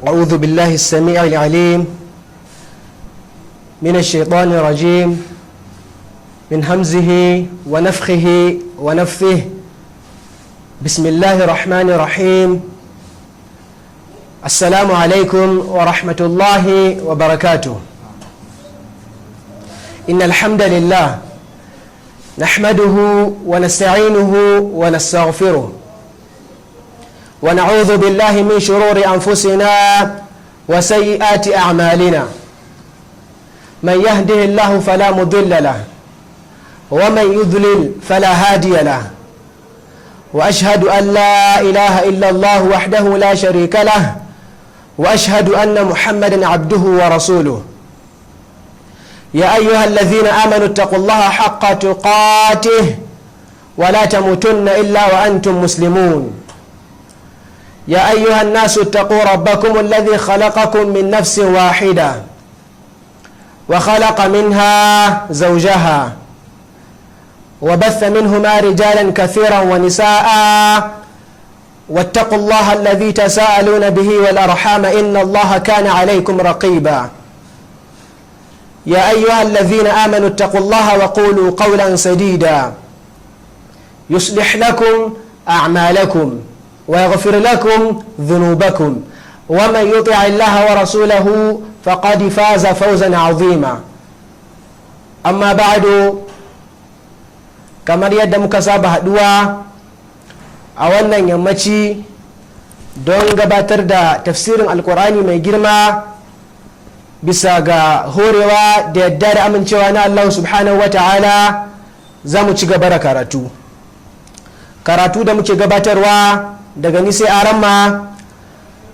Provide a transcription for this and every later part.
أعوذ بالله السميع العليم من الشيطان الرجيم، من همزه ونفخه ونفثه. بسم الله الرحمن الرحيم. السلام عليكم ورحمة الله وبركاته. إن الحمد لله نحمده ونستعينه ونستغفره، ونعوذ بالله من شرور أنفسنا وسيئات أعمالنا. من يهده الله فلا مضل له، ومن يضلل فلا هادي له. وأشهد أن لا إله إلا الله وحده لا شريك له، وأشهد أن محمدا عبده ورسوله. يا أيها الذين آمنوا اتقوا الله حق تقاته ولا تموتن إلا وأنتم مسلمون. يا أيها الناس اتقوا ربكم الذي خلقكم من نفس واحدة، وخلق منها زوجها، وبث منهما رجالا كثيرا ونساء. واتقوا الله الذي تساءلون به والأرحام، إن الله كان عليكم رقيبا. يا أيها الذين آمنوا اتقوا الله وقولوا قولا سديدا، يصلح لكم أعمالكم ويغفر لكم ذنوبكم، ومن يطع الله ورسوله فقد فاز فوزا عظيما. أما بعد، kamar yadda muka saba haduwa a wannan yammaci don gabatar da tafsirin Alkur'ani mai girma, bisa ga horewa da yadda da amincewa na Allah subhanahu wa ta'ala, za mu ci gaba da karatu. Karatu da muke gabatarwa daga ni sai aramma,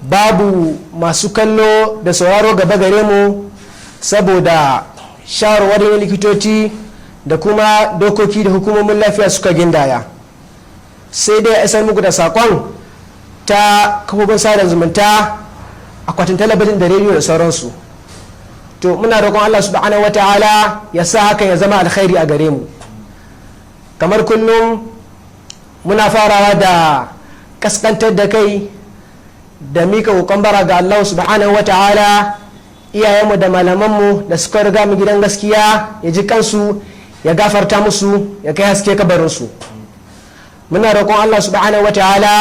babu masu kallo da sauraro gaba gare mu, saboda shawarwarin likitoci da kuma dokoki da hukumomin lafiya suka gindaya. Sai dai isar muku da sakon ta kafofin sada zumunta, akwatin talabijin da rediyo da sauransu. To, muna roƙon Allah subhanahu wa ta'ala ya sa hakan ya zama alkhairi a gare mu. Kamar kullum, muna farawa da kaskantar da kai da mika kokon bara ga Allah subhanahu wa ta'ala. Iyayenmu da malamanmu da suka riga mu gidan gaskiya, ya ji kansu, ya gafarta musu, ya kai haske kabarinsu. Muna roƙon Allah subhanahu wa ta'ala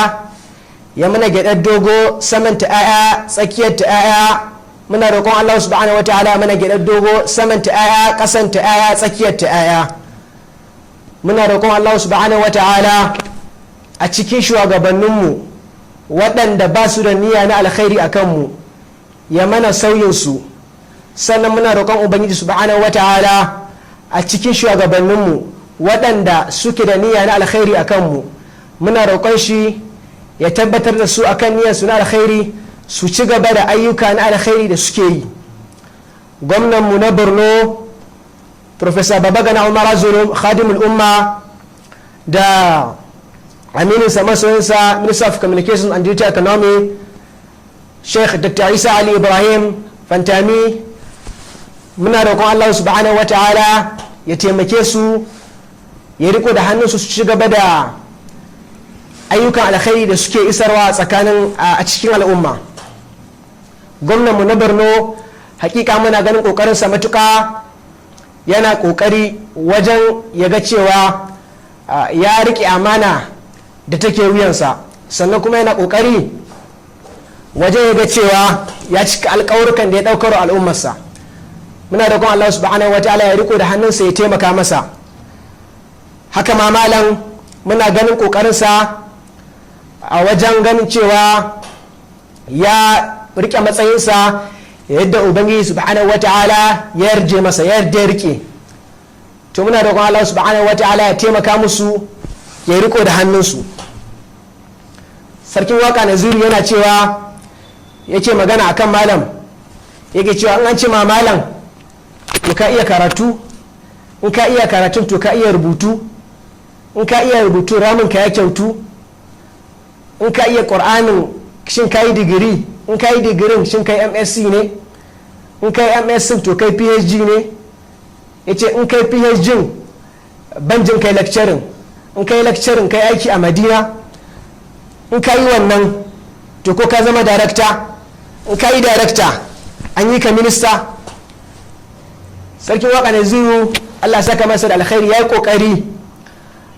ya mana gyaɗar dogo, saman ta 'ya'ya, tsakiyar ta 'ya'ya. Muna roƙon Allah subhanahu wa ta'ala mana gyaɗar dogo, saman ta 'ya'ya, ƙasan ta 'ya'ya, tsakiyar ta 'ya'ya. Muna roƙon Allah subhanahu wa ta'ala a cikin shugabanninmu waɗanda ba su da niyya na alkhairi a kanmu, ya mana sauyinsu. Sannan muna roƙon Ubangiji subhanahu wa ta'ala a cikin shugabanninmu waɗanda suke da niyya na alkhairi a kanmu, muna roƙon shi ya tabbatar da su akan niyyarsu na alkhairi, su ci gaba da ayyuka na alkhairi da suke yi. Gwamnanmu na Borno, Professor Babagana Umar Zulum, khadimul umma, da amininsa, masoyinsa, Minister of Communications and Digital Economy, Sheikh Dr. Isa Ali Ibrahim Fantami, muna roƙon Allah subhanahu wa ta'ala ya taimake su, ya riko da hannunsu, su ci gaba da ayyukan alkhairi da suke isarwa tsakanin a cikin al'umma. Gwamnanmu na Borno, hakika muna ganin kokarinsa matuka. Yana kokari wajen ya ga cewa ya riƙe amana da take wuyansa, sannan kuma yana kokari wajen ya ga cewa ya cika alkawurkan da ya ɗaukar al'ummarsa. Muna da kuma Allah subhanahu wa ta'ala ya riko da hannunsa, ya taimaka masa. Haka ma malam, muna ganin kokarinsa a wajen ganin cewa ya rike matsayinsa yadda Ubangiji subhanahu wa ta'ala ya yarje masa, ya yarda ya rike. To, muna roƙon Allah subhanahu wa ta'ala ya taimaka musu, ya riko da hannunsu. Sarkin waka Naziru yana cewa, yake magana akan malam, yake cewa an ce ma malam, to ka iya karatu, in ka iya karatun, to ka iya rubutu, in ka iya rubutu, ramin ka ya kyautu, in ka iya ƙur'anin, shin ka yi digiri? In ka yi digirin, shin kai MSc ne? In kai MSc, to kai PhD ne? Ya ce in kai PhD, banjin kai lecturing, in kai lecturing, kai aiki a Madina, in ka yi wannan, to ko ka zama darakta. In ka yi darakta an yi ka minista. Sarkin Waka Naziru, Allah saka masa da alkhairi, ya yi kokari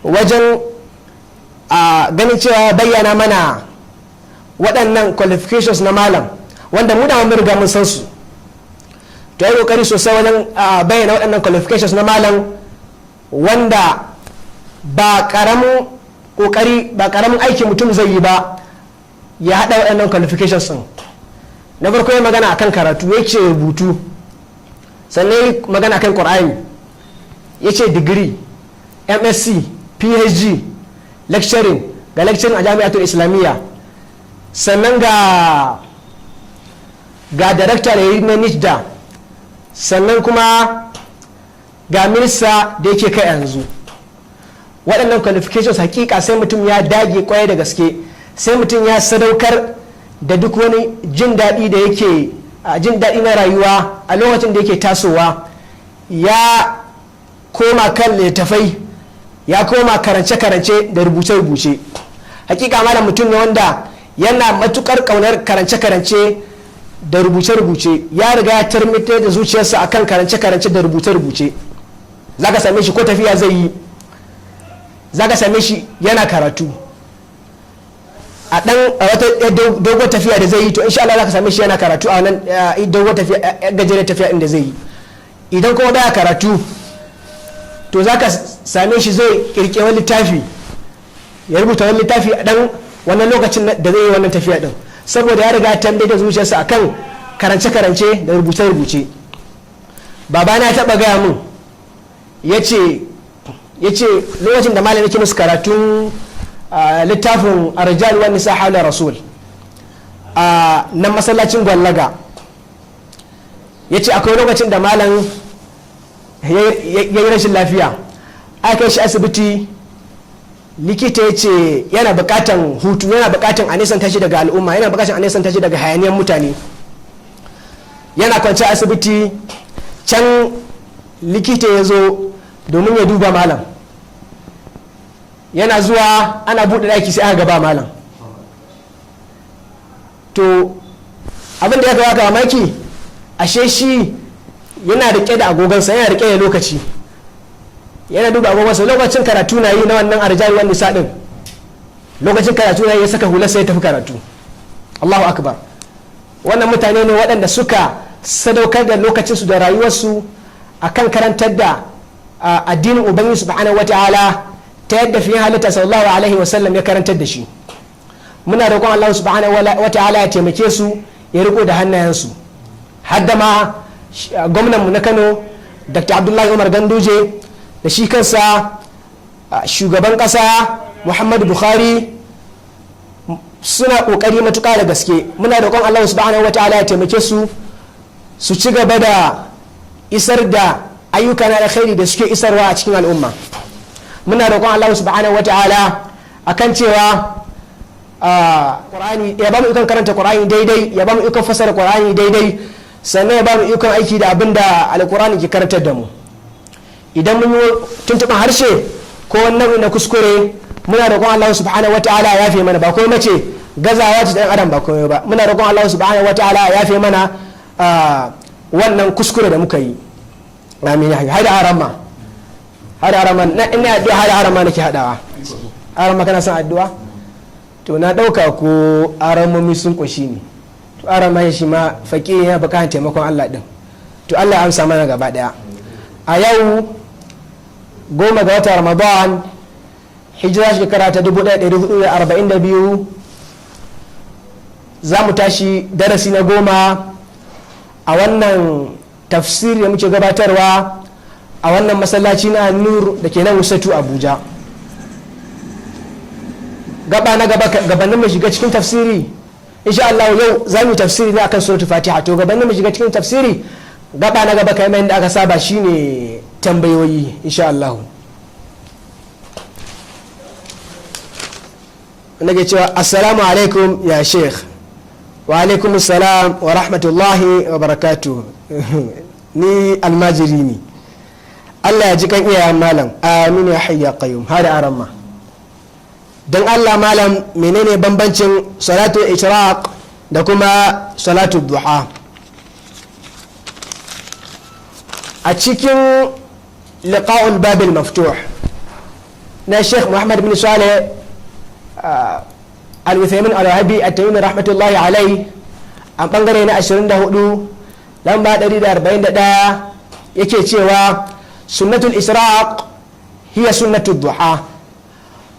wajen a ganin cewa bayyana mana waɗannan qualifications na malam, wanda mu da mun riga mun san su. To, ya yi kokari sosai wajen bayyana waɗannan qualifications na malam, wanda ba ƙaramin kokari, ba ƙaramin aiki mutum zai yi ba ya haɗa waɗannan qualifications ɗin. Na farko ya magana akan karatu, ya ce rubutu, sannan ya magana akan ƙur'ani, ya ce digiri, MSc, PhD, lecturing, ga lecturing a Jami'atul Islamiyya, sannan ga director da yi na NITDA, sannan kuma ga minista da yake kai yanzu. Waɗannan qualifications, hakika sai mutum ya dage kwarai da gaske, sai mutum ya sadaukar da duk wani jin daɗi da yake jin daɗi na rayuwa a lokacin da yake tasowa, ya koma kan littattafai, ya koma karance-karance da rubuce-rubuce. Hakika malam mutum ne wanda yana matukar kaunar karance-karance da rubuce-rubuce. Ya riga ya tarmite da zuciyarsa akan karance-karance da rubuce-rubuce. Zaka same shi ko tafiya zai yi, zaka same shi yana karatu a dan wata dogon tafiya da zai yi. To, insha Allah zaka same shi yana karatu a wannan dogon tafiya, gajeren tafiya inda zai yi. Idan kuma baya karatu, to zaka same shi zai kirkire wani littafi, ya rubuta wani littafi a dan wannan lokacin da zai yi wannan tafiya din, saboda ya riga tambaye da zuciyarsa akan karance-karance da rubuce-rubuce. Babana ya taba gaya mun, ya ce lokacin da malam yake musu karatun littafin Arjal wa Nisa Haula Rasul a nan masallacin Gwallaga, ya ce akwai lokacin da malam ya yi rashin lafiya, aka kai shi asibiti. Likita ya ce yana bukatan hutu, yana bukatan a nisan tashi daga al'umma, yana bukatan a nisan tashi daga hayaniyar mutane. Yana kwanci asibiti, can likita ya zo domin ya duba malam. Yana zuwa, ana buɗe ɗaki, sai aka gaba malam. To, abin da ya kawo mamaki, ashe shi yana rike da agogonsa, yana rike da lokaci, yana duba agogonsa. Lokacin karatu na yi na wannan Arjali wani nisa din, lokacin karatu na yi, ya saka hular sai ya tafi karatu. Allahu akbar! Wannan mutane ne waɗanda suka sadaukar da lokacinsu da rayuwarsu akan karantar da addinin Ubangiji subhanahu wataala, ta yadda fiyayyen halitta sallallahu alaihi wasallam ya karantar da shi. Muna roƙon Allah subhanahu wataala ya taimake su, ya riko da hannayensu, hadda ma gwamnan mu na Kano, Dr. Abdullahi Umar Ganduje, da shi kansa shugaban ƙasa Muhammadu Buhari. Suna ƙoƙari matuƙa da gaske. Muna roƙon Allah subhanahu wataala ya taimake su, su ci gaba da isar da ayyuka na alkhairi da suke isarwa a cikin al'umma. Muna roƙon Allah subhanahu wataala akan cewa Qur'ani ya ba mu ikon karanta Qur'ani daidai, ya ba mu ikon fasara Qur'ani daidai, sannan ya ba mu ikon aiki da abin da Alqur'ani ke karantar da mu. Idan mun yi tuntuɓin harshe ko wani na kuskure, muna roƙon Allah subhanahu wataala ya yafe mana. Ba komai mace gazawa ce dan adam, ba komai ba. Muna roƙon Allah subhanahu wataala ya yafe mana wannan kuskure da muka yi. Amin. Ya hada arama, hada arama na ina addu'a, hada arama nake hadawa. Arama, kana son addu'a? To, na dauka ko aramomi sun koshi ne. To, arama shi ma fakiri ya bukatar taimakon Allah din. To, Allah ya amsa mana gaba daya. A yau 10 ga watan Ramadan, hijira shekara ta 1442, za mu tashi darasi na 10 a wannan tafsiri da muke gabatarwa a wannan masallaci na Nur da ke nan Wuse 2, Abuja. Gaba na gaba, gabanin mu shiga cikin tafsiri, insha Allah yau za mu yi tafsiri ne akan Suratul Fatiha. To, gabanin mu shiga cikin tafsiri, gaba na gaba kamar yadda aka saba shine tambayoyi, insha Allah. Nake cewa, "Assalamu alaikum ya Sheikh." Wa alaikum assalam wa rahmatullahi wa barakatuh. Ni almajiri ne. Allah ya ji kan iyayen malam. Amin ya hayya qayyum. Hada aramma, don Allah malam, menene bambancin salatul ishraq da kuma salatu duha. A cikin liqa'ul babil maftuh na Sheikh Muhammad bin Saleh Al-Uthaymin Al-Wahabi At-Tamimi rahmatullahi alai, a bangare na 24 lamba 141, yake cewa sunnatul ishraq hiya sunnatul duha,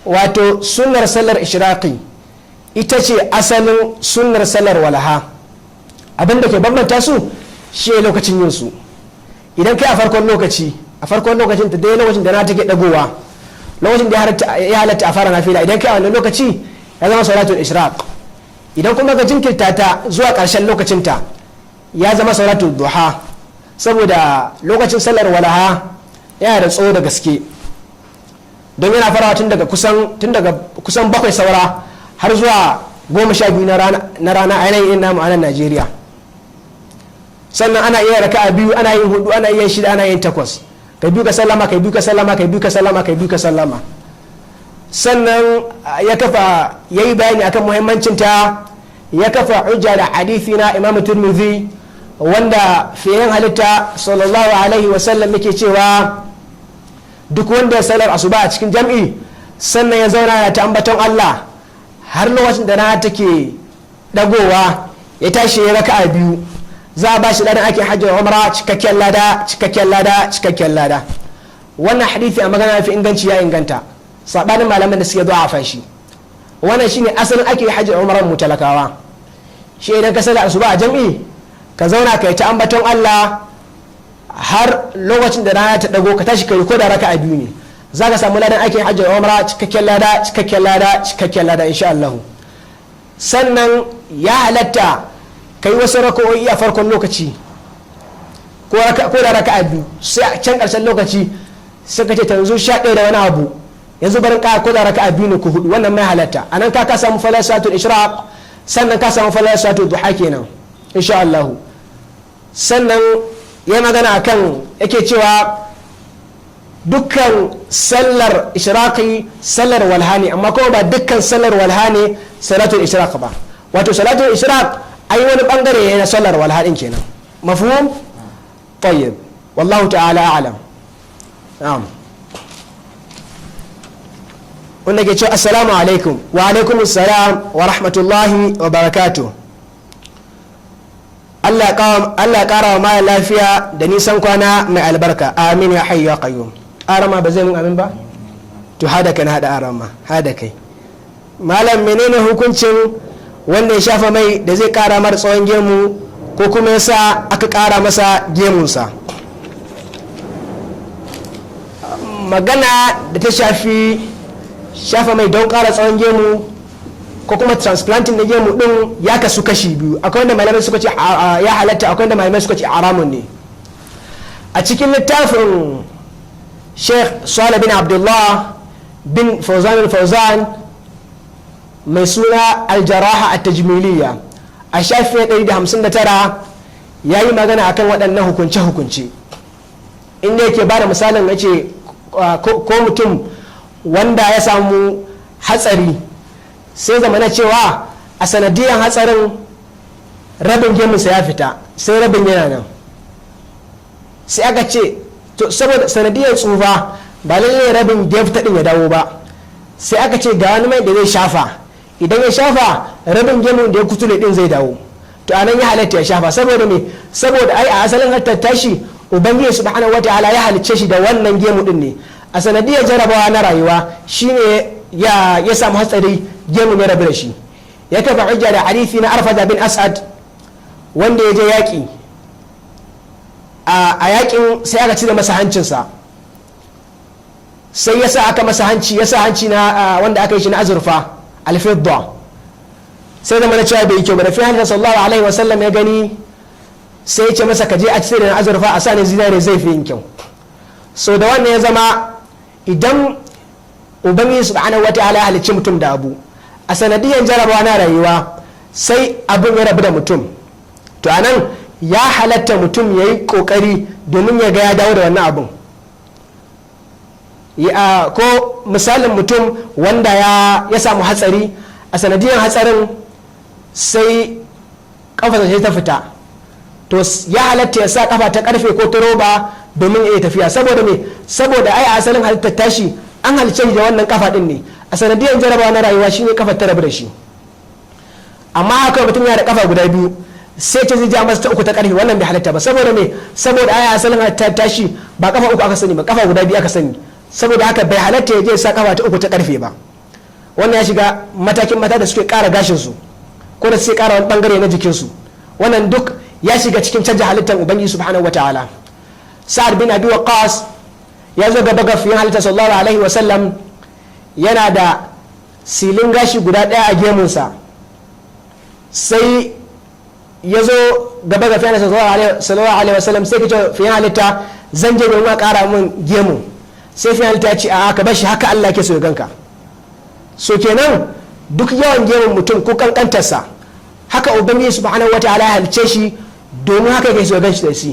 wato sunnar sallar ishraqi ita ce asalin sunnar sallar walaha. Abinda ke bambanta su shi lokacin yin su. Idan kai a farkon lokaci, a farkon lokacin ta dai, lokacin da na take dagowa, lokacin da ya halatta a fara nafila, idan kai a wannan lokaci ya zama salatul ishraq. Idan kuma ka jinkirta ta zuwa ƙarshen lokacin ta, ya zama salatul duha, saboda lokacin sallar walaha yana da tsawo da gaske, don yana farawa tun daga kusan 6 saura har zuwa 12 na rana a yanayin namu a nan Najeriya. Sannan ana iya raka'a biyu, ana yin hudu, ana iya shida, ana yin takwas. Kai biyu ka sallama, kai biyu ka sallama, kai biyu ka sallama, kai biyu ka sallama. Sannan ya kafa, ya yi bayani akan muhimmancin ta, ya kafa hujja da hadithi na Imam Turmizi, wanda fiyen halitta sallallahu alaihi wasallam yake cewa duk wanda ya salar asuba a cikin jam'i, sannan ya zauna ya ta ambaton Allah har lokacin da rana take dagowa, ya tashi ya raka'a biyu, za a ba shi ladan ake hajji umra, cikakken lada, cikakken lada, cikakken lada. Wannan hadithi a magana fi inganci ya inganta, sabanin malaman da suke zuwa a fashi. Wannan shine asalin ake hajji umran mu talakawa. Shi idan ka sallar asuba a jam'i, ka zauna ka yi ta ambaton Allah har lokacin da rana ta dago, ka tashi kai ko da raka'a biyu ne, za ka samu ladan aikin hajji umra, cikakken lada, cikakken lada, cikakken lada, insha Allah. Sannan ya halatta kai wasu raka'o'i a farkon lokaci, ko da raka'a biyu, sai a can karshen lokaci sai ka ce ta yanzu 11 da wani abu, yanzu barin ka ko da raka'a biyu ne ko hudu, wannan mai halatta. Anan ka samu falal salatul ishraq, sannan ka samu falal salatul duha kenan, insha Allah. Sannan ya magana akan, yake cewa dukkan sallar ishraqi sallar walha ne, amma kuma ba dukkan sallar walha ne salatul ishraq ba. Wato salatul ishraq ai wani bangare ne na sallar walha din kenan. Mafhum? Tayyib, wallahu ta'ala a'lam. Na'am, wanda ke cewa assalamu alaikum. Wa alaikum assalam wa rahmatullahi wa barakatuh. Allah ya kara wa maya lafiya da nisan kwana mai albarka, amin ya hayyu ya qayyum. Arama ba zai mun amin ba? To hada kai na hada arama hada kai. Malam, menene hukuncin wanda ya shafa mai da zai kara mara tsawon gemu, ko kuma yasa aka kara masa gemunsa? Magana da ta shafi shafa mai don kara tsawon gemu ko kuma transplanting na gemu din ya kasu kashi biyu. Akwai wanda malamai suka ce ya halatta, akwai wanda malamai suka ce haramun ne. A cikin littafin Sheikh Salih bin Abdullah bin Fauzan al-Fauzan mai suna Aljaraha at-Tajmiliya, a shafi 159, ya yi magana akan waɗannan hukunce-hukunce, inda yake ba da misalin ya ce ko mutum wanda ya samu hatsari, sai zama na cewa a sanadiyar hatsarin rabin gemunsa ya fita, sai rabin yana nan. Sai aka ce to saboda sanadiyar tsufa ba lallai rabin da ya fita din ya dawo ba, sai aka ce ga wani mai da zai shafa, idan ya shafa rabin gemun da ya kutule din zai dawo. To anan ya halatta ya shafa. Saboda me? Saboda ai a asalin halittar tashi, Ubangiji subhanahu wataala ya halicce shi da wannan gemu din ne. A sanadiyar jarabawa na rayuwa shine ya samu hatsari, gemu ya rabu da shi. Ya kafa hujja da hadisi na Arfada bin As'ad, wanda ya je yaƙi, a yaƙin sai aka cire masa hancinsa, sai ya sa aka masa hanci, ya sa hanci na wanda aka yi shi na azurfa, alfidda, sai zama na cewa bai yi kyau ba. Da fi hannun sallallahu alaihi wasallam ya gani, sai ya ce masa ka je a cire na azurfa a sa ne zinare, zai fi yin kyau. So da wannan ya zama idan Ubangiji subhanahu wataala ya halicci mutum da abu, a sanadiyan jarabawa na rayuwa sai abin ya rabu da mutum, to anan ya halatta mutum ya yi kokari domin ya ga ya dawo da wannan abun. Ko misalin mutum wanda ya samu hatsari, a sanadiyan hatsarin sai Kafa sai ta fita. To ya halatta ya sa kafa ta karfe ko ta roba domin ya tafiya. Saboda me? Saboda ai asalin halittar tashi an halicce shi da wannan kafa din ne. A sanadiyar jarabawa na rayuwa shine kafa ta rabu da shi. Amma haka mutum yana da kafa guda biyu, sai ta ja masa ta uku ta karfe, wannan bai halatta ba. Saboda me? Saboda ai asalin halittar tashi ba kafa uku aka sani ba, kafa guda biyu aka sani. Saboda haka bai halatta ya je sa kafa ta uku ta karfe ba. Wannan ya shiga matakin mata da suke kara gashin su ko da suke kara wani bangare na jikin su. Wannan duk ya shiga cikin canja halittar Ubangiji subhanahu wataala. Sa'ad bin Abi Waqqas ya zo gaba ga fiyin halitta sallallahu alaihi wasallam, yana da silin gashi guda daya a gemunsa. Sai ya zo gaba ga fiyin halitta sallallahu alaihi wasallam, sai kace, "Fiyin halitta, zan je domin a kara min gemu." Sai fiyin halitta ya ce, "A'a, ka bashi haka, Allah ke so ya ganka." So kenan duk yawan gemun mutum ko kankantarsa, haka Ubangiji subhanahu wataala ya halicce shi, domin haka yake so ya ganshi da shi,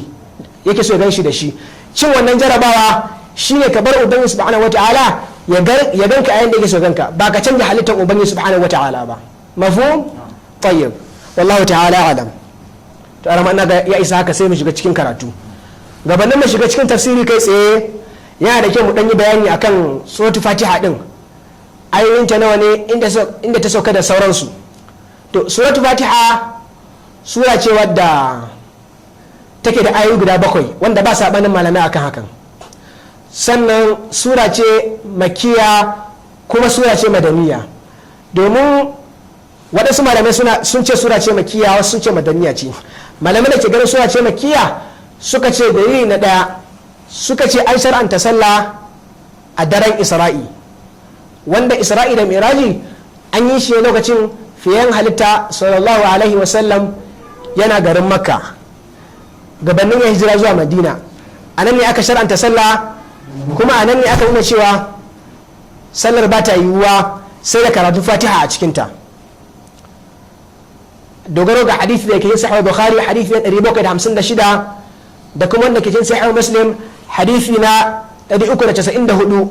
yake so ya ganshi da shi. Cin wannan jarabawa shine ka bar Ubangiji subhanahu wataala ya ganka a yanda yake so ganka, ba ka canja halittar Ubangiji subhanahu wataala ba. Mafhum? Tayyib, wallahu ta'ala alam. To arama, ina ga ya isa haka, sai mu shiga cikin karatu. Gabanin mu shiga cikin tafsiri kai tsaye, yana da kyau mu dan yi bayani akan suratul Fatiha din, ayoyinta nawa ne, inda ta sauka da sauransu. To suratul Fatiha sura ce wadda take da ayoyi guda bakwai, wanda ba sabanin malamai akan hakan. Sannan sura ce makiya kuma sura ce madaniya, domin waɗansu malamai sun ce sura ce makiya, wasu sun ce madaniya ce. Malamai da ke ganin sura ce makiya suka ce, dalili na ɗaya, suka ce an shar'anta sallah a daren Isra'i, wanda Isra'i da Miraji an yi shi lokacin fiyen halitta sallallahu alaihi wasallam yana garin Makka, gabanin ya hijira zuwa Madina. A nan ne aka shar'anta sallah, kuma a nan ne aka nuna cewa sallar ba ta yiwuwa sai da karatu Fatiha a cikinta, dogaro ga hadisi da ke yin Sahih Bukhari, hadisi na 756, da kuma wanda ke cikin Sahih Muslim, hadisi na 394,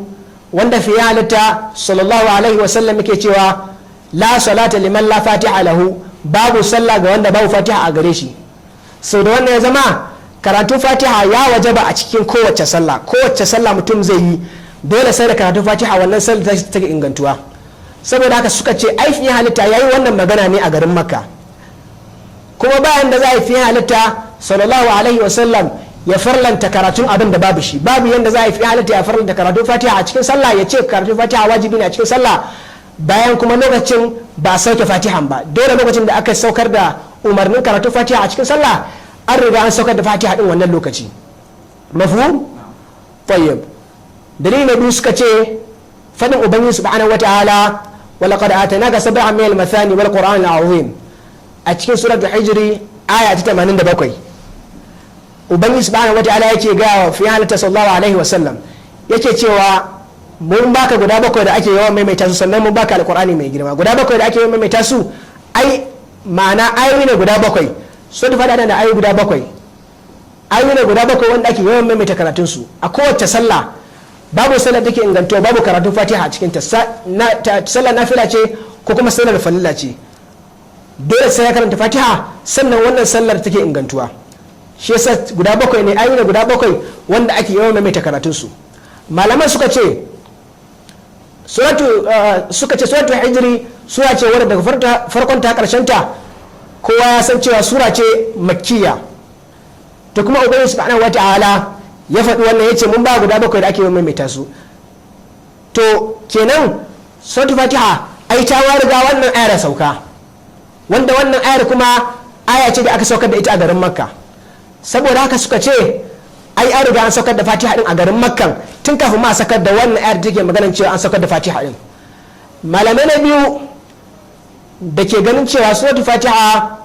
wanda fiye halitta sallallahu alaihi wasallam yake cewa, "La salata liman la fatiha lahu", babu sallah ga wanda babu Fatiha a gare shi. Sau da wannan ya zama karatun Fatiha ya wajaba a cikin kowace sallah. Kowace sallah mutum zai yi, dole sai da karatun Fatiha wannan sallah ta ingantuwa. Saboda haka suka ce ai fiye halitta ya yi wannan magana ne a garin Makka, kuma bayan da za a yi fiye halitta sallallahu alaihi wasallam ya farlanta karatun abin da babu shi. Babu yanda za a yi fiye halitta ya farlanta karatun Fatiha a cikin sallah, ya ce karatun Fatiha wajibi ne a cikin sallah, bayan kuma lokacin ba sauke Fatihan ba. Dole lokacin da aka saukar da umarnin karatun Fatiha a cikin sallah, an riga an saukar da Fatiha din wannan lokaci. Mafhum? Tayyib. Dalili na biyu suka ce fadin Ubangiji subhanahu wataala, "Walaqad atainaka sab'an min al-mathani wal qur'an al-azim", a cikin suratul Hijri, aya ta 87. Ubangiji subhanahu wataala yake ga wa fi halitta sallallahu alaihi wasallam, yake cewa mun baka guda bakwai da ake yawan maimaita su, sannan mun baka Alkur'ani mai girma. Guda bakwai da ake yawan maimaita su, ai ma'ana ayoyi ne guda bakwai. Sun faɗa da ayoyi guda bakwai, ayoyi ne guda bakwai wanda ake yawan maimaita karatun su a kowace sallah. Babu sallar da take ingantuwa babu karatun Fatiha a cikin ta, sallar nafila ce ko kuma sallar falilla ce, dole sai ya karanta Fatiha sannan wannan sallar take ingantuwa. Shi yasa guda bakwai ne, ayoyi ne guda bakwai wanda ake yawan maimaita karatun su. Malaman suka ce suratu suka ce suratu Hijri sura ce wadda daga farkon ta karshen ta kowa ya san cewa sura ce makkiya. To kuma Ubangiji subhanahu wata'ala ya faɗi wannan, yace mun ba guda bakwai da ake yawan maimaita su. To kenan suratu Fatiha ai ta riga wannan ayar sauka, wanda wannan ayar kuma aya ce da aka saukar da ita a garin Makka. Saboda haka suka ce ai an riga an saukar da Fatiha din a garin Makkan tun kafin ma saukar da wannan ayar da take maganar cewa an saukar da Fatiha din. Malamai na biyu da ke ganin cewa suratul Fatiha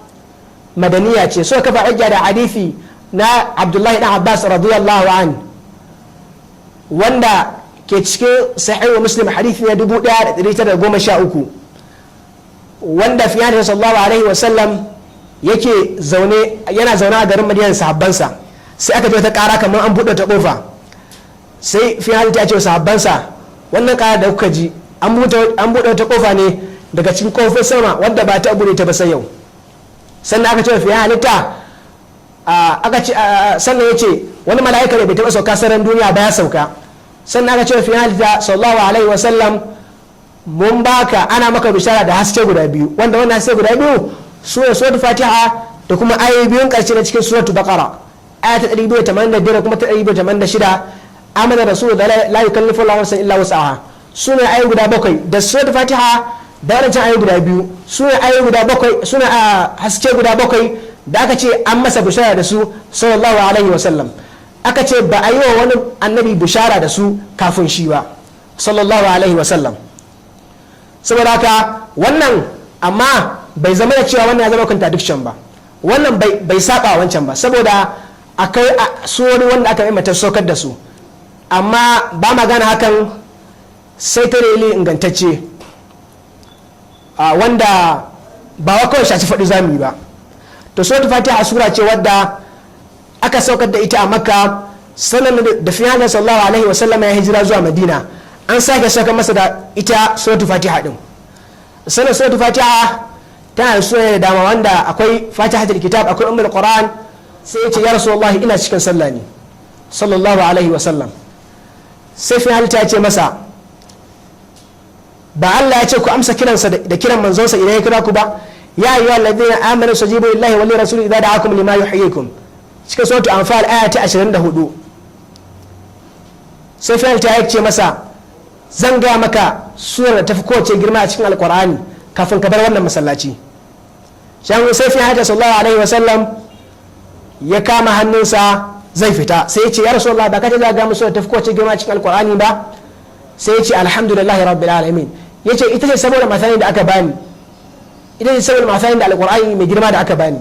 madaniya ce, suka kafa hujja da hadisi na Abdullahi dan Abbas radiyallahu an, wanda ke cikin Sahih Muslim, hadisi na 1913, wanda fiye da sallallahu alaihi wasallam yake zaune, yana zaune a garin Madina sahabbansa, sai aka je ta kara kamar an buɗe ta kofa. Sai fi halitta ya ce wa sahabbansa, "Wannan kara da kuka ji, an buɗe ta kofa ne daga cikin kofin sama wadda ba ta buɗe ta ba sai yau." Sannan aka ce fiye halitta aka ce, sannan ya ce wani mala'ika da bai taɓa sauka sararin duniya ba ya sauka. Sannan aka ce fiye halitta sallallahu alaihi wasallam, mun baka, ana maka bishara da haske guda biyu, wanda wannan haske guda biyu su ne suratul Fatiha da kuma ayoyi biyun karshe na cikin Suratul Baqara, aya ta 285 kuma ta 286, amana rasul da la yukallifu Allahu nafsan illa wus'aha. Su ne ayoyi guda bakwai da suratul Fatiha da wadancan ayoyi guda biyu, su ne ayoyi guda bakwai, su ne haske guda bakwai da aka ce an masa bishara da su sallallahu alaihi wasallam. Aka ce ba a yi wa wani annabi bishara da su kafin shi ba sallallahu alaihi wasallam. Saboda haka wannan, amma bai zama da cewa wannan ya zama contradiction ba, wannan bai saba wancan ba, saboda akwai surori wanda aka yi mata saukar da su. Amma ba ma gane hakan sai ta dalili ingantacce, wanda ba wa kawai shaci faɗi zamu yi ba. To, Suratul Fatiha sura ce wadda aka saukar da ita a Makka, sannan da fiye da sallallahu alaihi wasallam ya hijira zuwa Madina, an sake saukar masa da ita Suratul Fatiha din. Sannan Suratul Fatiha tana da sunaye da dama, wanda akwai Fatihatul Kitab, akwai Ummul Qur'an. Sai ya ce, "Ya Rasulullahi, ina cikin sallah ne," sallallahu alaihi wasallam. Sai fi halitta ya ce masa, "Ba Allah ya ce ku amsa kiransa da kiran manzonsa idan ya kira ku ba? Ya ayyuha alladhina amanu stajibu lillahi wa lirrasuli idza da'akum lima yuhyikum," cikin Suratul Anfal aya ta 24. Sai fi halitta ya ce masa, "Zan gaya maka surar da tafi kowace girma a cikin Alkur'ani kafin ka bar wannan masallaci." Shan sai fi halitta sallallahu alaihi wasallam ya kama hannunsa zai fita, sai ya ce, "Ya Rasulullah, ba ka ce za ga musu da tafi kowace girma cikin Alkur'ani ba?" Sai ya ce, "Alhamdulillahi rabbil alamin." Ya ce, "Ita ce saboda masanin da aka bani, ita ce saboda masanin da Alkur'ani mai girma da aka bani."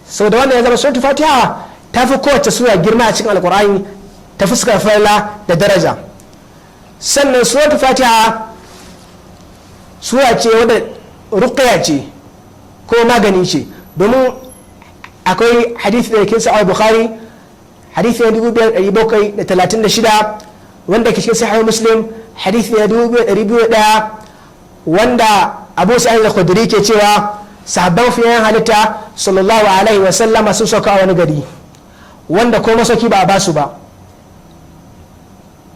Sau da wannan ya zama Suratul Fatiha ta fi kowace sura girma a cikin Alkur'ani ta fuskar farla da daraja. Sannan Suratul Fatiha sura ce wadda ruqya ce ko magani ce, domin akwai hadith da ke Sahih Bukhari, hadith na 5736, wanda ke cikin Sahih Muslim, hadith na 2201, wanda Abu Sa'id al-Khudri ke cewa sahabban fiyan halitta sallallahu alaihi wa sallama sun sauka a wani gari wanda ko masauki ba a basu ba.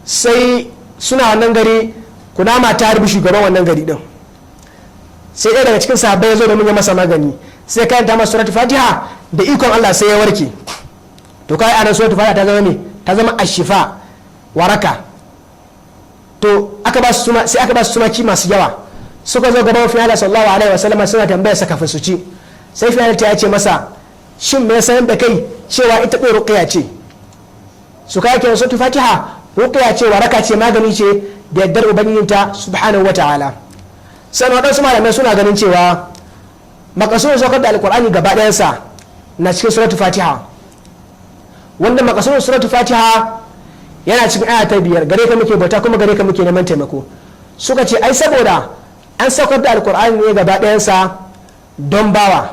Sai suna wannan gari, kunama ta harbi shugaban wannan gari din. Sai ɗaya daga cikin sahabbai ya zo domin ya masa magani, sai karanta masa Suratul Fatiha, da ikon Allah sai ya warke. To, kai anan Suratul Fatiha ta zama ne, ta zama ashifa, waraka. To, aka ba su sai aka ba su tumaki masu yawa. Suka zo gaban fiye sallallahu alaihi wasallam suna tambaya sa kafin su ci. Sai fiye ya ce masa, "Shin me sanar da kai cewa ita ɗin ruqya ce?" Su kai kenan Suratul Fatiha ruqya ce, waraka ce, magani ce da yardar Ubangijinta subhanahu wataala. Sannan waɗansu malamai suna ganin cewa makasudin saukar da Alkur'ani gaba ɗayansa na cikin Suratul Fatiha, wanda makasudin Suratul Fatiha yana cikin aya ta 5, "Gare ka muke bauta kuma gare ka muke neman taimako." Suka ce ai saboda an saukar da Alkur'ani ne gaba ɗayansa don bawa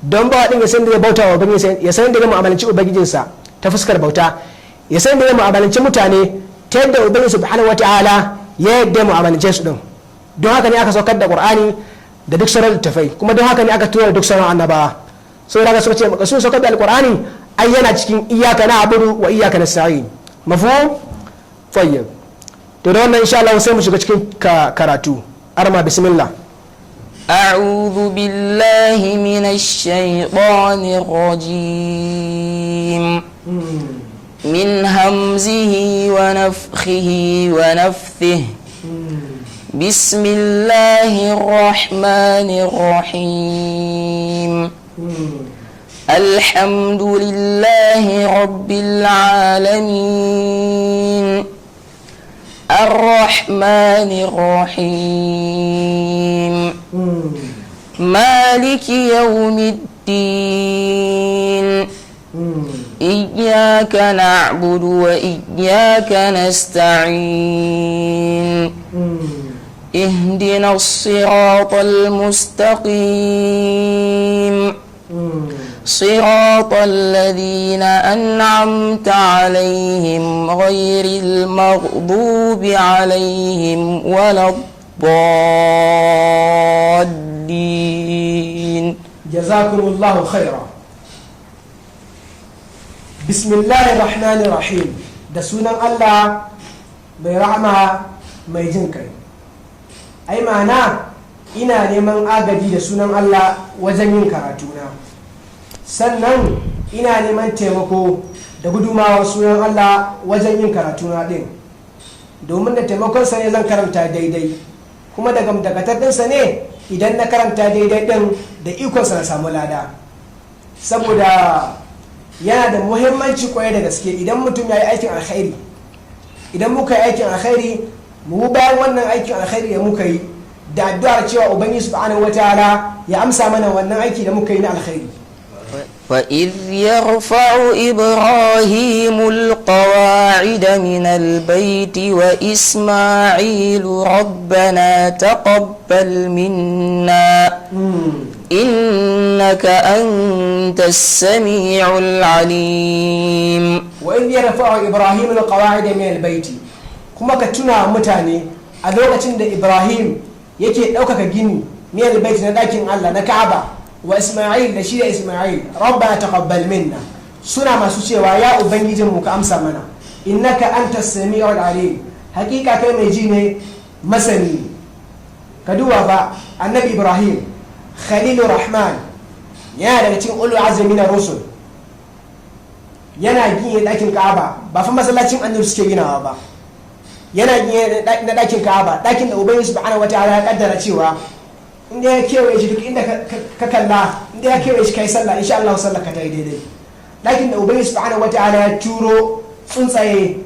din ya san da ya bauta wa Ubangiji, ya san da ya mu'amalanci Ubangijinsa ta fuskar bauta, ya san da ya mu'amalanci mutane ta yadda Ubangiji subhanahu wataala ya yadda mu'amalance su din. Don haka ne aka saukar da Qur'ani da duk sauran littafai, kuma don haka ne aka tura duk sauran annabawa. Saboda haka suka ce makasudin saukar da Alkur'ani ai yana cikin iyyaka na'budu wa iyyaka nasta'in. Mafhum? Tayyib. To, da wannan insha Allah sai mu shiga cikin karatu. Arma, bismillah. أعوذ بالله من الشيطان الرجيم، من همزه ونفخه ونفثه. بسم الله الرحمن الرحيم. الحمد لله رب العالمين، الرحمن الرحيم، مالك يوم الدين. إياك نعبد وإياك نستعين. اهدنا الصراط المستقيم، صراط الذين أنعمت عليهم، غير المغضوب عليهم ولا الضالين. Jazakumullahu khaira. Bismillahir rahmanir rahim. Da sunan Allah mai rahama mai jin kai. Ai ma'ana ina neman agaji da sunan Allah wajen yin karatuna, sannan ina neman taimako da gudumawar sunan Allah wajen yin karatuna din, domin da taimakonsa ne zan karanta daidai, kuma da gamdakatar ɗinsa ne idan na karanta daidai ɗin da ikonsa na samu lada. Saboda yana da muhimmanci kwarai da gaske idan mutum ya yi aikin alkhairi, idan muka yi aikin alkhairi, mu bayan wannan aikin alkhairi da muka yi da addu'ar cewa Ubangiji subhanahu wataala ya amsa mana wannan aiki da muka yi na alkhairi. وإذ يرفع إبراهيم القواعد من البيت وإسماعيل ربنا تقبل منا إنك أنت السميع العليم. وإذ يرفع إبراهيم القواعد من البيت, kuma ka tuna mutane a lokacin da Ibrahim yake ɗaukaka gini, من البيت, na ɗakin Allah, na Ka'aba, وإسماعيل, da shi da Isma'il, ربنا تقبل منا, suna masu cewa ya Ubangijin mu, ka amsa mana, إنك أنت السميع العليم, hakika kai mai ji ne, masani. Ka duba fa, Annabi Ibrahim خليل الرحمن, yana daga cikin أولو العزم من الرسل, yana gina ɗakin Ka'aba. Ba fa masallacin Annabi suke ginawa ba, yana gina na ɗakin Ka'aba, ɗakin da Ubangiji subhanahu wataala ya kaddara cewa inda ya kewaye shi, duk inda ka kalla, inda ya kewaye shi kai sallah, insha Allah sallah ka ta yi daidai. Ɗakin da Ubangiji subhanahu wataala ya turo tsuntsaye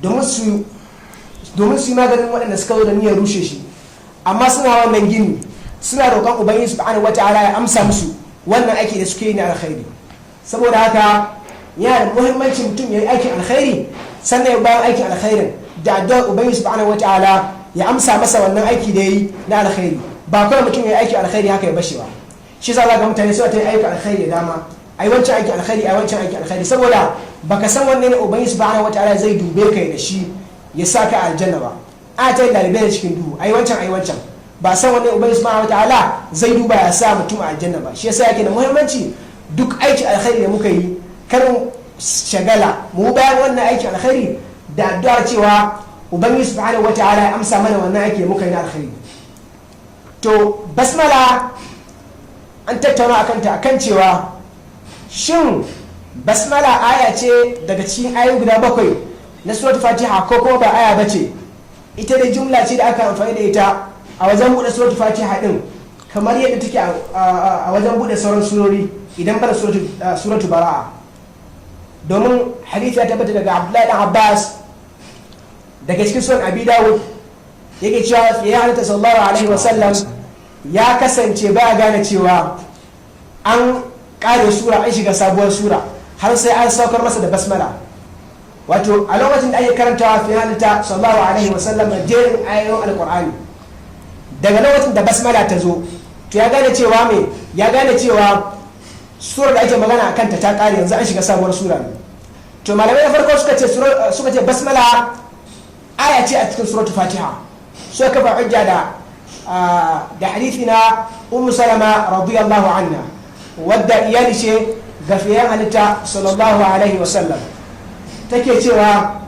domin su yi maganin waɗanda suka zo da niyyar rushe shi, amma suna wannan gini suna roƙon Ubangiji subhanahu wataala ya amsa musu wannan aiki da suke yi na alkhairi. Saboda haka yana da muhimmanci mutum ya yi aikin alkhairi, sannan ya bayan aikin alkhairin da addu'ar Ubangiji subhanahu wataala ya amsa masa wannan aiki da yi na alkhairi. Ba kawai mutum ya yi aikin alkhairi haka ya bashi ba. Shi yasa za ga mutane suna ta yi aikin alkhairi da dama, ai wancan aikin alkhairi, ai wancan aikin alkhairi, saboda baka san wanne ne Ubangiji subhanahu wataala zai dube kai da shi ya sa ka aljanna ba. A ta yi lalibai da cikin duhu, ai wancan, ai wancan, ba san wanne Ubangiji subhanahu wataala zai duba ya sa mutum a aljanna ba. Shi yasa yake da muhimmanci duk aikin alkhairi da muka yi, kar shagala, mu bayan wannan aikin alkhairi da addu'ar cewa Ubangiji subhanahu wataala ya amsa mana wannan aiki da muka yi na alkhairi. To basmala an tattauna akan ta, akan cewa shin basmala aya ce daga cikin ayoyi guda bakwai na suratul Fatiha ko kuma ba aya bace, ita da jumla ce da aka amfani da ita a wajen buɗe suratul Fatiha din, kamar yadda take a wajen buɗe sauran surori idan bana suratu Bara'a. Domin hadith ya tabbata daga Abdullahi dan Abbas daga cikin Sunan Abi Dawud, yake cewa ya halitta sallallahu alaihi wasallam ya kasance baya gane cewa an kare sura an shiga sabuwar sura har sai an saukar masa da basmala. Wato a lokacin da ake karantawa fi halitta sallallahu alaihi wasallam jerin ayoyin Alkur'ani, daga lokacin da basmala ta zo, to ya gane cewa me? Ya gane cewa surar da ake magana a kanta ta kare, yanzu an shiga sabuwar sura ne. To malamai na farko suka ce basmala aya ce a cikin suratul Fatiha. Suka kafa hujja da hadisi na Ummu Salama radiyallahu anha, wadda iyali ce ga fiyayyen halitta sallallahu alaihi wasallam, take cewa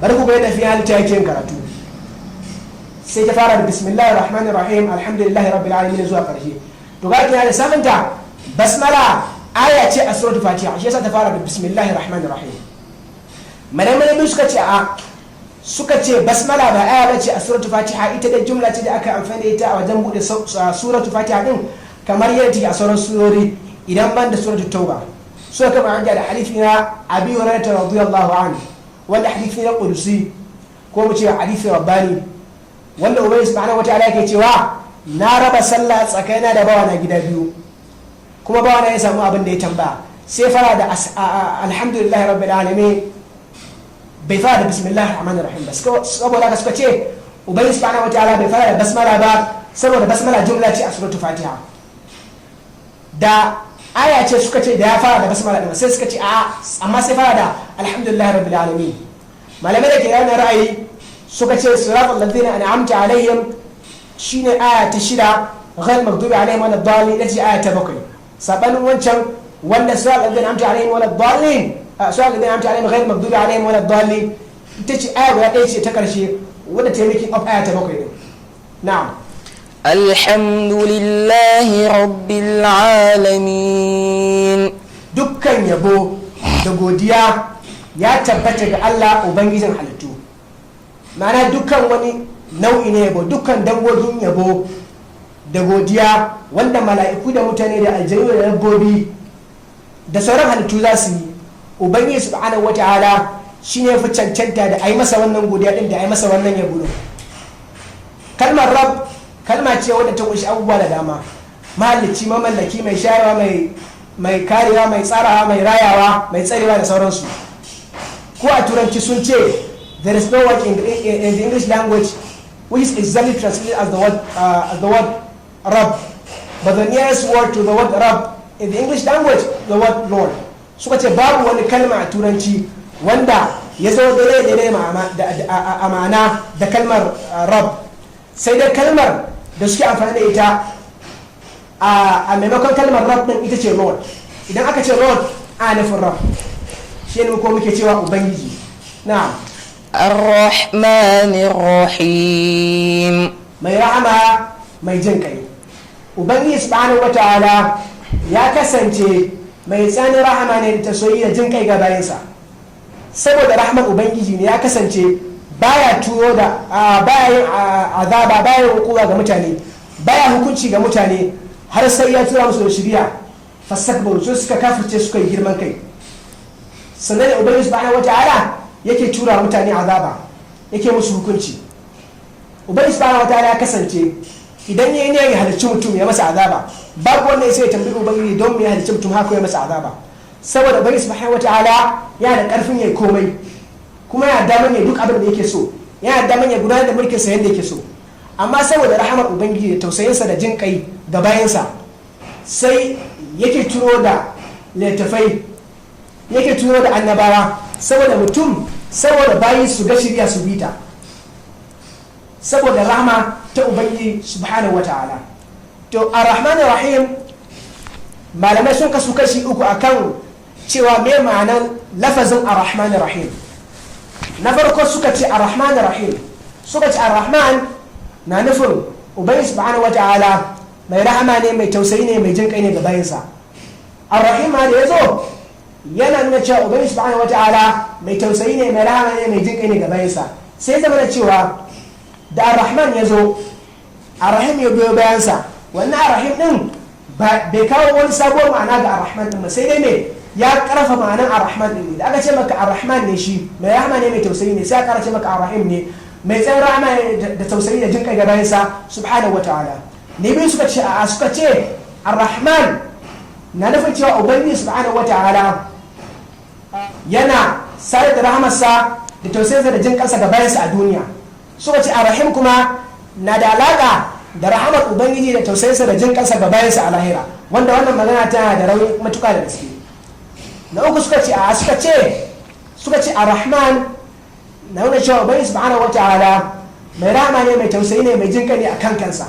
bari ku ga yadda fiyayyen halitta yake yin karatu. Sai ta fara da bismillahir rahmanir rahim, alhamdulillahi rabbil alamin, zuwa karshe. To ga kina da samunta basmala aya ce a suratul Fatiha, shi yasa ta fara da bismillahir rahmanir rahim. Malamai biyu suka ce a suka ce basmala ba aya bace a suratul Fatiha, ita da jumla ce da aka amfani da ita a wajen bude suratul Fatiha din, kamar yadda take a sauran surori idan ban da suratul Tauba. Suka kafa hujja da hadisi na Abi Hurairah radiyallahu anhu, wanda hadisi na qudusi, ko mu ce hadisi rabbani, wanda Ubangiji subhanahu wataala yake cewa na raba sallah tsakanina da bawana gida biyu, kuma bawana ya samu abin da ya tambaya. Sai fara da alhamdulillahi rabbil alamin, bai fara da bismillahir rahmanir rahim ba. Saboda haka suka ce Ubangiji subhanahu wataala bai fara da basmala ba saboda basmala jumla ce a suratul Fatiha. Da aya ce, suka ce, da ya fara da basmala din. Sai suka ce a amma sai fara da alhamdulillahi rabbil alamin. Malamai da ke yana ra'ayi suka ce صراط الذين أنعمت عليهم shine aya ta shida, غير المغضوب عليهم ولا الضالين ita ce aya ta bakwai. Sabanin wancan wanda siratal ladzina an'amta alaihim wala dallin, siratal ladzina an'amta alaihim ghayril maghdubi alaihim wala dallin, ita ce aya guda ɗaya ce ta karshe wadda ta yi making up aya ta bakwai din. Na'am. الحمد لله رب العالمين. Dukkan yabo da godiya ya tabbata ga Allah, ubangijin halittu. Ma'ana, dukkan wani nau'i na yabo, dukkan dangogin yabo da godiya wanda mala'iku da mutane da aljanu da dabbobi da sauran halittu za su yi, Ubangiji Subhanahu wata'ala shine fi cancanta da a yi masa wannan godiya din, da a yi masa wannan yabo din. Kalmar Rab kalma ce wadda ta kunshi abubuwa da dama: mahalicci, mamallaki, mai shayarwa, mai karewa, mai tsarawa, mai rayawa, mai tsarewa da sauransu. Ko a Turanci sun ce there is no word in the English language which is exactly translated as the word Rab, but the nearest word to the word Rab in the English language, the word Lord. Suka ce babu wani kalma a Turanci wanda ya zo daidai daidai a ma'ana da kalmar Rab, sai dai kalmar da suke amfani da ita a maimakon kalmar Rab din ita ce Lord. Idan aka ce Lord, ana nufin Rab. Shi ne ko muke cewa Ubangiji. Na. الرحمن الرحيم. Mai rahama, mai jin kai. Ubangiji Subhanahu wataala ya kasance mai tsanin rahama ne da tausayi da jin kai ga bayansa. Saboda rahmar Ubangiji ne ya kasance baya turo da baya yin azaba, baya yin hukuma ga mutane, baya hukunci ga mutane har sai ya tura musu da shiriya. Fastakbaru, su suka kafirce, suka yi girman kai, sannan da Ubangiji Subhanahu wataala yake tura mutane azaba, yake musu hukunci. Ubangiji Subhanahu wataala ya kasance idan ya yi ne ya halicci mutum ya masa azaba, babu wanda sai ya tambayi Ubangiji don me ya halicci mutum haka ya masa azaba, saboda Ubangiji Subhanahu wataala yana da karfin ya komai, kuma yana daman ya duk abin da yake so, yana daman ya gudanar da mulkin sa yadda yake so. Amma saboda rahamar Ubangiji da tausayinsa da jin kai ga bayansa, sai yake turo da littattafai, yake turo da annabawa, saboda mutum, saboda bayi su ga shirya su bita, saboda rahama ta Ubangiji Subhanahu wa Ta'ala. To, Ar-Rahman Rahim, malamai sun kasu kashi uku akan cewa me ma'anar lafazin Ar-Rahman Rahim. Na farko suka ce Ar-Rahman Rahim, suka ce Ar-Rahman na nufin Ubangiji Subhanahu wa Ta'ala mai rahama ne, mai tausayi ne, mai jin kai ne ga bayinsa. Ar-Rahim ma da ya zo yana nuna cewa Ubangiji Subhanahu wa Ta'ala mai tausayi ne, mai rahama ne, mai jin kai ne ga bayinsa. Sai zama da cewa da Ar-Rahman ya zo, Ar-Rahim ya biyo bayansa, wannan Ar-Rahim din bai kawo wani sabuwar ma'ana ga Ar-Rahman din ba, sai dai me ya karfa ma'anan Ar-Rahman din ne. Da aka ce maka Ar-Rahman ne, shi mai rahama ne, mai tausayi ne, sai aka ce maka Ar-Rahim ne, mai tsayin rahama da tausayi da jin kai ga bayansa Subhanahu wa Ta'ala. Ne biyu suka ce a suka ce Ar-Rahman na nufin cewa Ubangiji Subhanahu wa Ta'ala yana sare da rahamarsa da tausayinsa da jin kansa ga bayansa a duniya. Suka ce Ar-Rahim kuma na da alaka da rahamar Ubangiji da tausayinsa da jin kansa ga bayansa a lahira, wanda wannan magana tana da rauni matuka da gaske. Na uku suka ce Ar-Rahman na nuna cewa Ubangiji Subhanahu wataala mai rahama ne, mai tausayi ne, mai jin kai ne a kan kansa.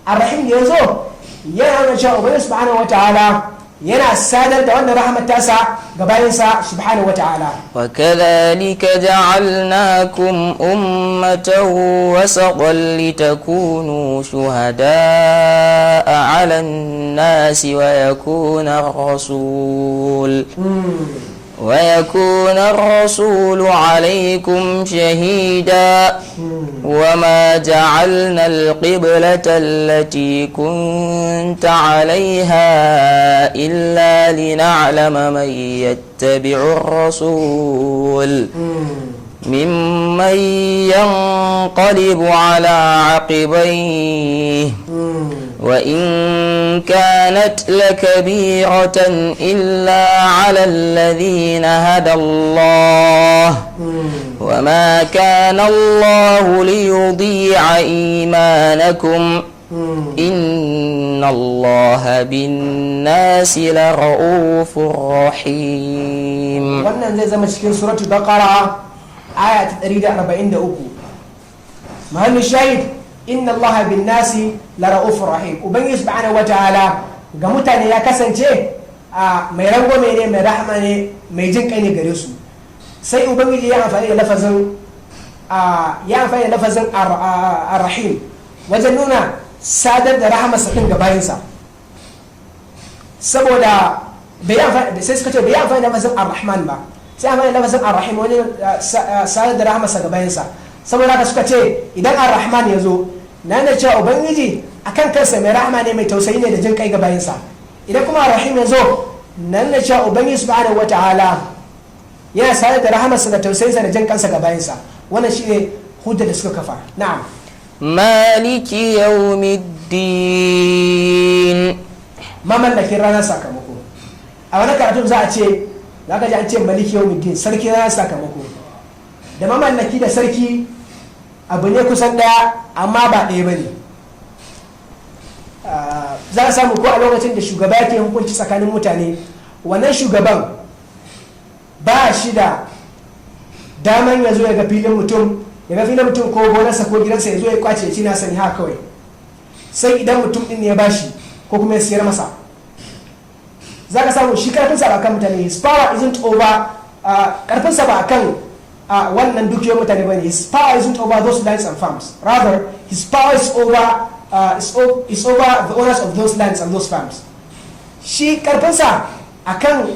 Ar-Rahim da ya zo yana nuna cewa Ubangiji Subhanahu wataala yana sadar da wannan rahmat tasa ga bayansa Subhanahu wataala. وكذلك جعلناكم أمة وسطا لتكونوا شهداء على الناس ويكون الرسول عليكم شهيدا. وما جعلنا القبلة التي كنت عليها إلا لنعلم من يتبع الرسول ممن ينقلب على عقبيه. وإن كانت لكبيرة إلا على الذين هدى الله. وما كان الله ليضيع إيمانكم. إن الله بالناس لرؤوف رحيم. Wannan zai zama cikin Suratul Baqara, aya ta 143. Mahallin shahid, inna Allaha bin nasi la ra'ufur rahim. Ubangiji Subhanahu wataala Ga mutane ya kasance a mai rangwame ne, mai rahama ne, mai jin kai ne gare su. Sai Ubangiji ya amfani da lafazin Ar-Rahim wajen nuna sadar da rahamarsa din ga bayinsa, saboda bai amfani, sai suka ce bai amfani da lafazin Ar-Rahman ba, sai amfani da lafazin Ar-Rahim wajen sadar da rahamarsa ga bayinsa. Saboda haka suka ce idan Ar-Rahman ya zo, na nuna cewa Ubangiji akan kansa mai rahama ne, mai tausayi ne da jin kai ga bayinsa. Idan kuma Ar-Rahim ya zo, na nuna cewa Ubangiji subhanahu wata'ala yana sadar da rahamarsa da tausayinsa da jin kansa ga bayinsa. Wannan shine hujja da suka kafa. Na'am. مالك يوم الدين. Mamallakin ranar sakamako. A wani karatun za a ce, za ka ji an ce maliki yawmiddin, sarki ranar sakamako. Da mamallaki da sarki abu ne kusan daya, amma ba ɗaya ba ne. Za a samu ko a lokacin da shugaba yake hukunci tsakanin mutane, wannan shugaban ba shi da daman ya zo ya ga filin mutum, ya ga filin mutum ko gonarsa ko gidansa, ya zo ya kwace shi na sani haka kawai, sai idan mutum din ne ya bashi ko kuma ya siyar masa. Za ka samu shi karfinsa ba kan mutane, his power isn't over, karfinsa ba kan wannan dukiyar mutane bane. His power isn't over those lands and farms, rather his power is over the owners of those lands and those farms. Shi karfinsa akan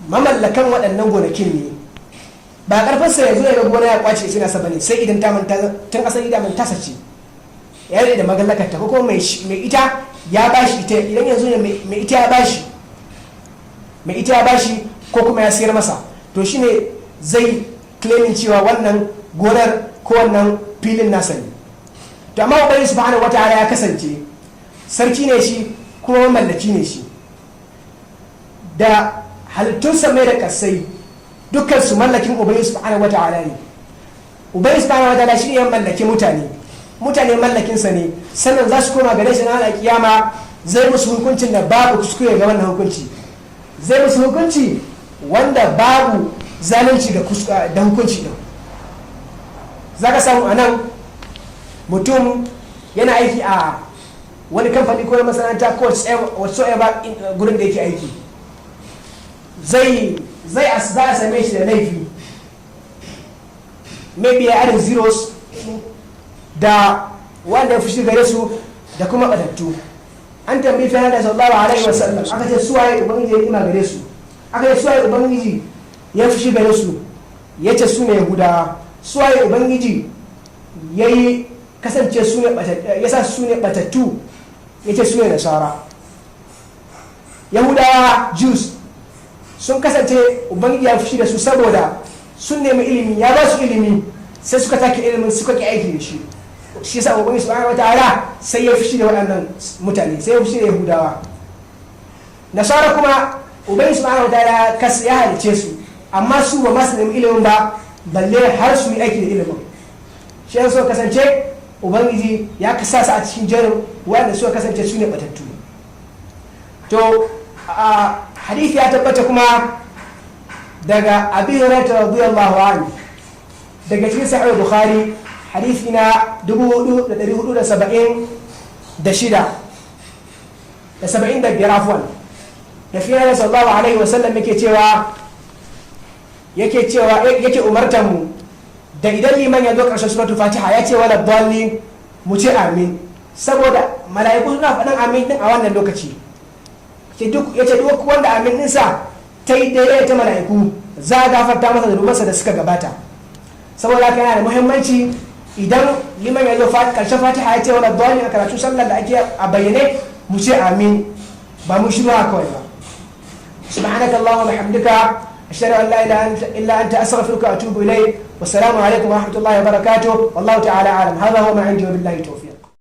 mamallakan waɗannan gonakin ne, ba karfinsa ya zo ya ga gona ya kwace sai nasa bane, sai idan ta manta tun asali da tasa ce, ya da magallakarta, ko kuma mai ita ya bashi ita. Idan yanzu ne mai ita ya bashi, mai ita ya bashi ko kuma ya siyar masa, to shine zai claiming cewa wannan gonar ko wannan filin nasa ne. To amma Ubangiji subhanahu wataala ya kasance sarki ne shi, kuma mamallaki ne shi da halittun mai da kasai. Dukkan su mallakin Ubangiji subhanahu wataala ne. Ubangiji subhanahu wataala shi ne ya mallaki mutane, mutane mallakinsa ne. Sannan za su koma gare shi na kiyama, zai musu hukuncin da babu kuskure ga wannan hukunci, zai musu hukunci wanda babu zalunci da hukunci din. Za ka samu a nan mutum yana aiki a wani kamfani ko masana'anta ko whatsoever gurin da yake aiki, zai zai za a same shi da laifi, maybe ya adding zeros, da wanda ya fushi gare su da kuma batattu. An tambayi fiye da sallallahu alaihi wasallam, aka ce suwaye Ubangiji ya nima gare su, aka ce suwaye Ubangiji ya fushi gare su? Ya ce su ne Yahudawa. Suwaye Ubangiji ya yi kasance su ne, ya sa su ne batattu? Ya ce su ne Nasara. Yahudawa, Jews, sun kasance Ubangiji ya fushi da su saboda sun nemi ilimi, ya ba su ilimi, sai suka take ilimin, suka ki aiki da shi. Shi yasa Ubangiji subhanahu wataala sai ya fushi da waɗannan mutane, sai ya fushi da Yahudawa. Nasara kuma, Ubangiji subhanahu wataala kas ya halice su, amma su ba masu nemi ilimin ba, balle har su yi aiki da ilimin. Shi yasa suka kasance Ubangiji ya kasa su a cikin jerin waɗanda suka kasance su ne batattu. To a hadisi ya tabbata kuma daga Abi Hurairah radiyallahu anhu, daga cikin Sahih Bukhari, hadisi na 4476 da 75, afwan, da fiye da sallallahu alaihi wasallam yake cewa yake umartar mu da idan liman ya zo ƙarshen suratul Fatiha ya ce wala dallin, mu ce amin, saboda mala'iku suna faɗin amin din a wannan lokaci. Ya ce duk wanda amin ɗinsa ta yi daidai ta mala'iku, za a gafarta masa zunubansa da suka gabata. Saboda haka yana da muhimmanci idan liman ya zo ƙarshen Fatiha ya ce wala dallin a karatu sallar da ake a bayyane, mu ce amin, ba mu shiru haka kawai ba. سبحانك اللهم وبحمدك، أشهد أن لا إله إلا أنت، أستغفرك وأتوب إليك، والسلام عليكم ورحمة الله وبركاته، والله تعالى أعلم. هذا هو ما عندي، وبالله التوفيق.